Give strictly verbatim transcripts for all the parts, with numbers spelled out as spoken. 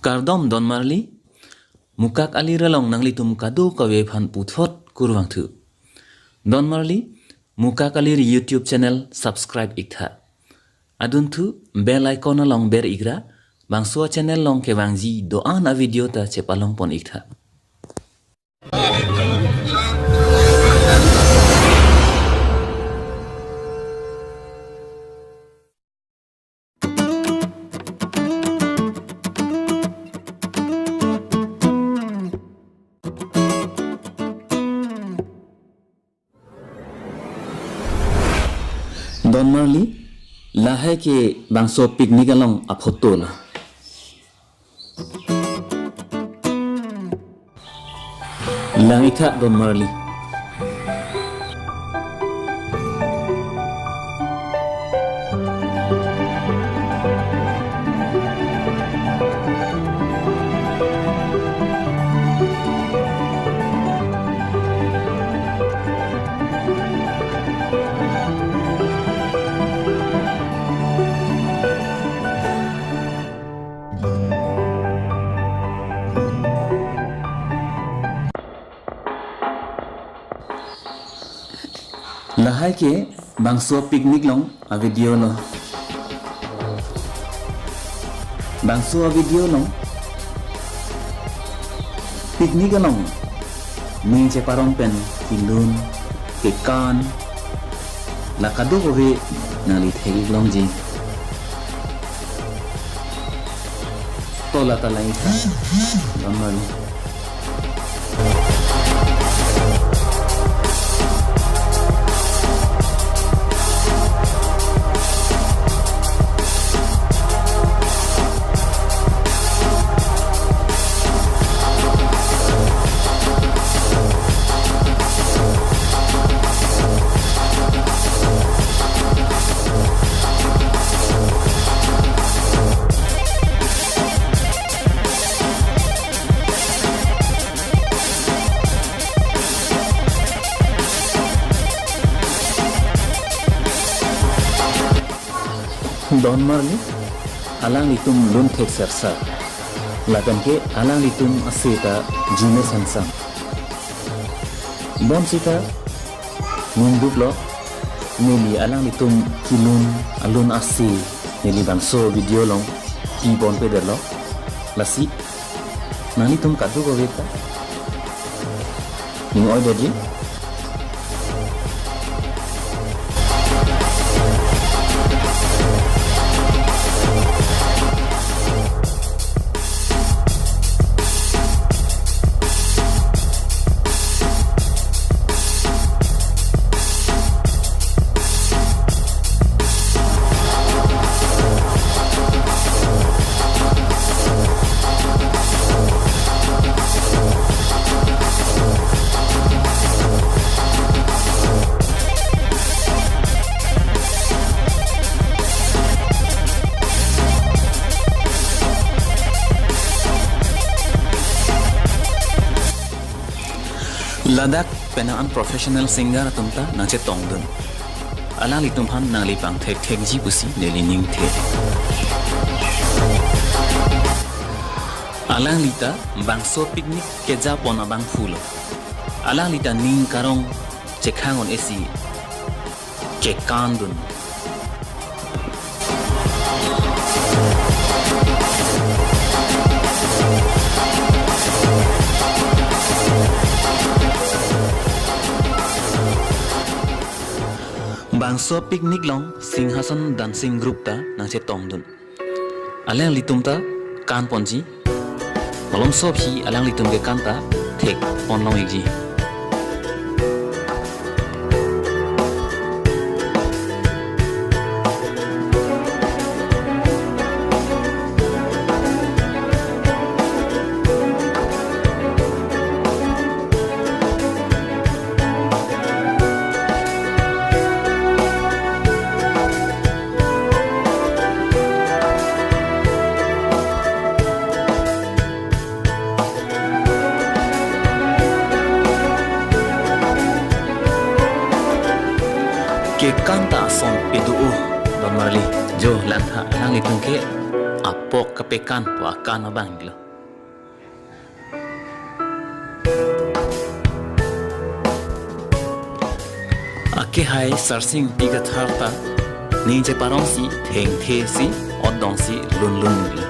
Kardom Don Marli, Mukak Alir along nanglitum kadokave aphan puthot kurvangthu. Don Marli, Mukak Alir YouTube channel subscribe iktha. Adunthu bell icon along ber ikra, bangso channel along kevangji do-an a video ta chepalongpon iktha. Don Marli, lahai ke bangso picnic along a photo lo. Lang iktha Don Marli. Lahai ke bangso picnic along a video lo. Bangso a video along picnic along ning cheparong pen kelun, kekan, la kadokave nangli thek-ik longji. To la ta lang iktha. Don Marli. Don Marli, alanglitum lun thek sersa. Lapen ke alanglitum ase ta Jume Sensang. Bonsita ningduklo, neli alanglitum kelun alun ase neli bangso video along piponpedetlo. Lasi nanglitum kadokave ta ning oidetji. Ladak penang an professional singer atum ta nangchetongdun. Alanglitum aphan nangli pangthekthekji pusi neli ningthe. Alangli ta bangso picnic kejapon abangphu lo. Alangli ta ning karong chekhang un-esi kekandun. Bangso picnic along Singhason Dancing Group ta nangchetongdun. Alanglitum ta kanponji. Malomso aphi alanglitum kekan ta thekpon long-ikji. Kekan ta ason pedo-o, Don Marli. Jo, langtha, alanglitum ke apok kapekan pu akan abang lo. Akehai Sarsing Ingti Kathar ta ning cheparongsi thengthesi odongsi lunlun lo.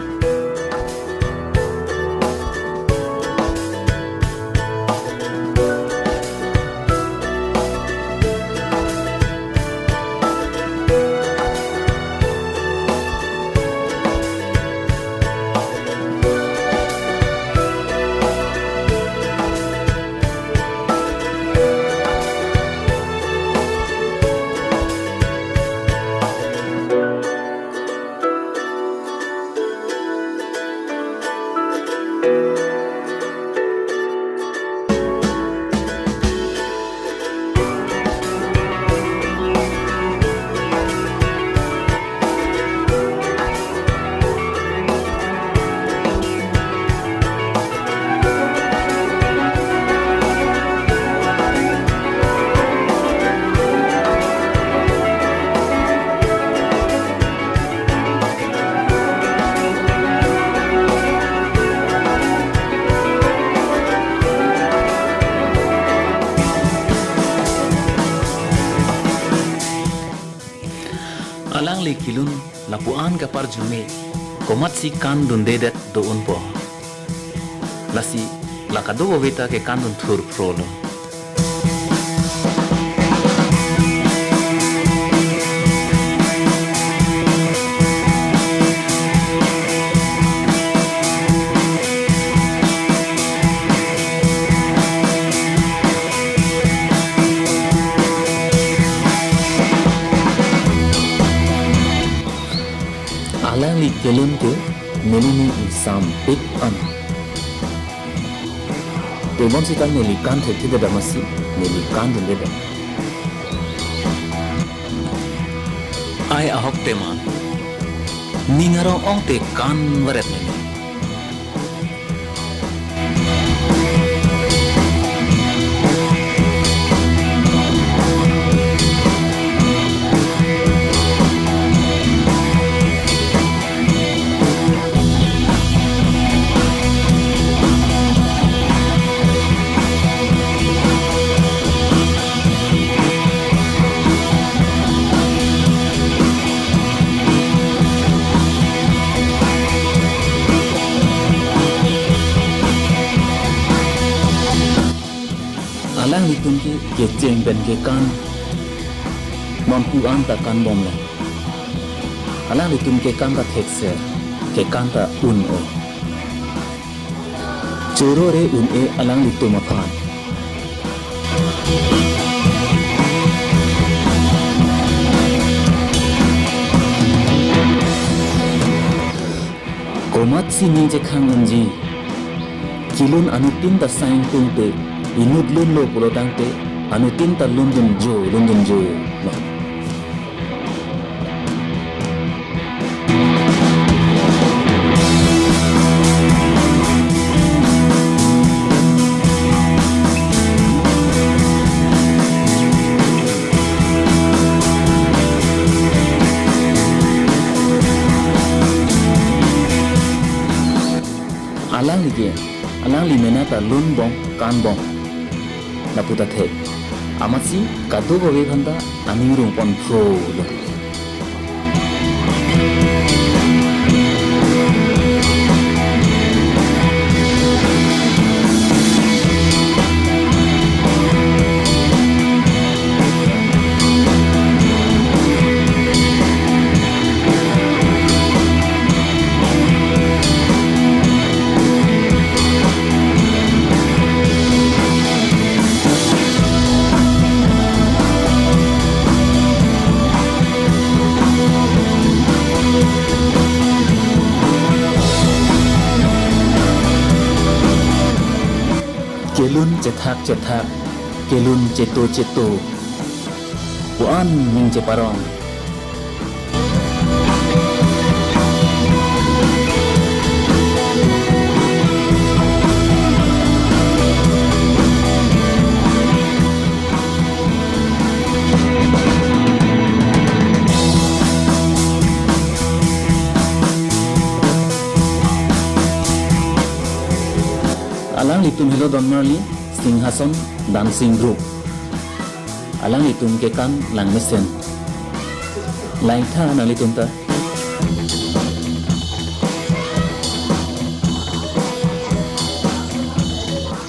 Alangli kelun lapu-an kaparjume, komatsi kandundedet do-unpo. Lasi la kadokave ta kekandun thurphro lo. Alangli kelun ke neli ning ingsampik an. Tebon sita neli kan thekthedet amatsi neli kandundedet. Ai ahok teman, ning arong ong te kanvaret neli. Alanglitum ke kecheng pen kekan, non pu-an ta kanbomlo. Alanglitum kekan ta thekser, kekan ta un-o. Choro re un-e alanglitum aphan. Komatsi ning chekhang unji. Kelun anuttin ta saing tungte, inut lunlo pulo tangte, anuttin ta lundunjo, lundunjo. Alangli ke, alangli mena ta lunbom, kanbom. Lapu ta thek. Amatsi kadokave aphan ta aning rungponphro lo. Kelun chethak chethak, kelun cheto cheto, pu-an ning cheparong. Alanglitum helo Don Marli, Singhason Dancing Group. Alanglitum kekan langmesen. Langtha nanglitum ta.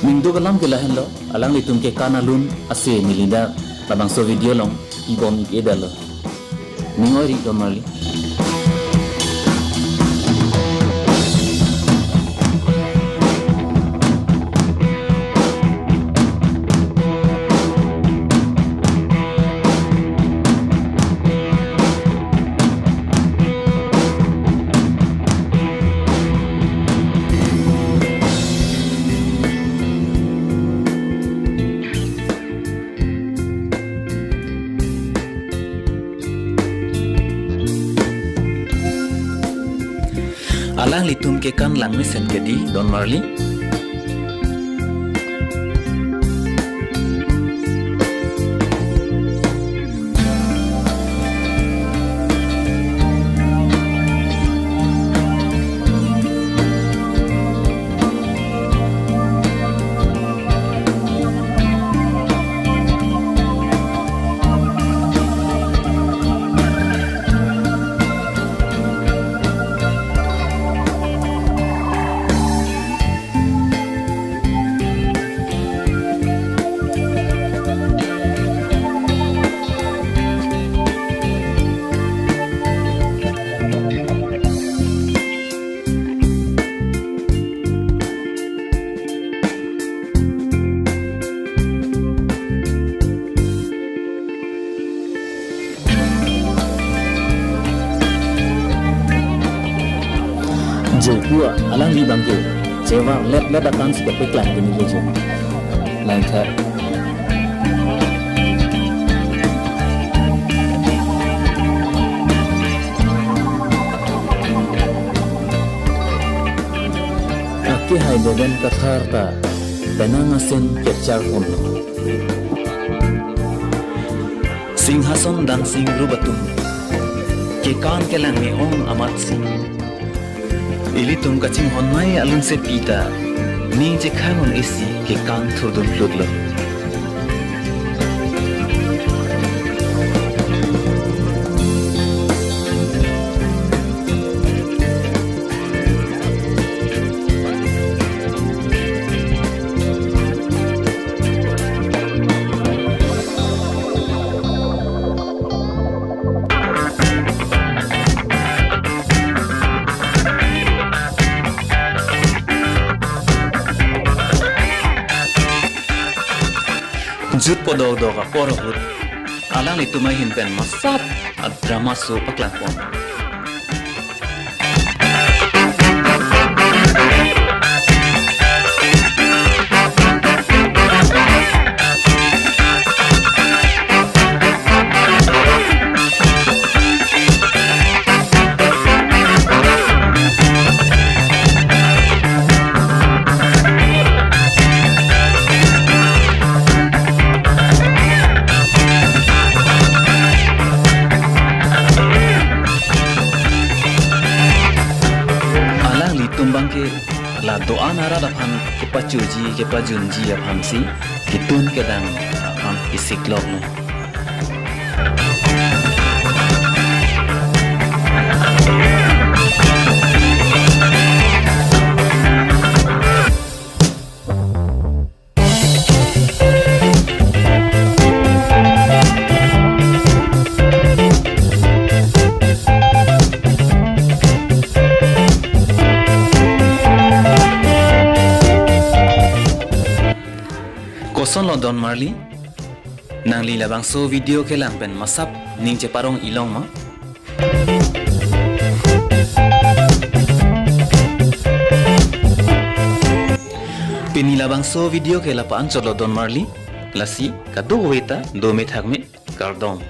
Ningduk alam ke lahenlo, alanglitum kekan alun ase neli dak labangso video along ibom ik-edetlo. Ning oi ri Don Marli. Alanglitum kekan langmesen ke dei Don Marli. Jopu alangli abangke chevar let let akan si kepeklang kini kejo. Langtha. Akehai Deven Kathar ta penang asen capture ponlo. Singhason Dancing Group atum kekan kelang me-ong amatsi ilitum kachinghon nai alun sepi ta ning chekhang un-e si kekan thurdun plutlo. Jut podok dok apor ahut alanglitum ahin pen masap a-drama show paklangpon. Alanglitum abangke la do-an arat aphan kepachoji kepajunji aphansi ketun kedang aphan kesikloklo. Kosonlo Don Marli? Nangli labangso video kelang pen masap ning cheparong ilong ma? Pini labangso video ke la pa-anchotlo Don Marli, lasi kadokave ta dome thakme, kardom.